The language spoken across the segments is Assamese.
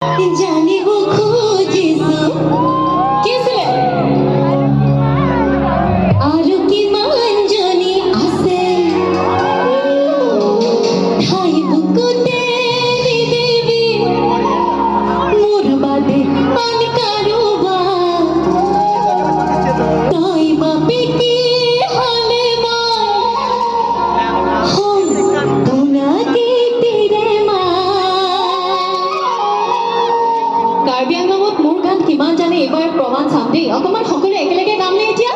জানিব খুজিছো, কি আছিলে? আৰু কিমানজনী আছে ঠাই বুকুতে নিদিবি মোৰ বাদে আন কাৰোবাক। তই বাপেকি হ'লে মই হ'ম পোনাকেইটিৰে মাক। কাৰ্বি আংলঙত মোৰ গান কিমান জানে এইবাৰ প্ৰমাণ চাম দেই। অকণমান সকলোৱে একেলগে গামনে এতিয়া?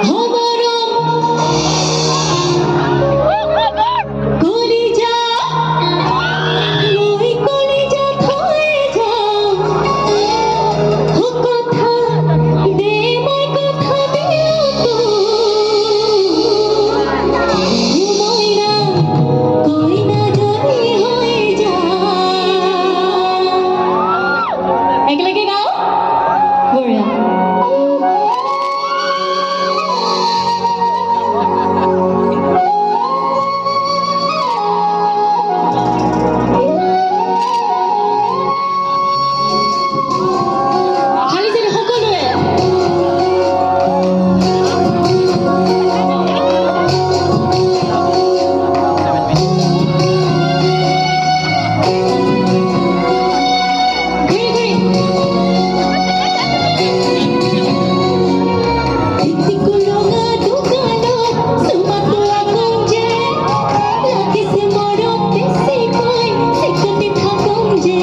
হ'ব মৰম কলিজা, মই কলিজা থৈ যাম। কথা দে, মই কথা দিলো তোক, মইনা কইনাজনী হৈ যাম। একেলগে গাওঁ, বঢ়িয়া। হালি চালি সকলোৱে। ঘূৰি ঘূৰি। ৰঙা দোকানত চুমাটো আকোন যে লাগিছে মৰম বেছিকৈ, চিকটি থাকোন যে।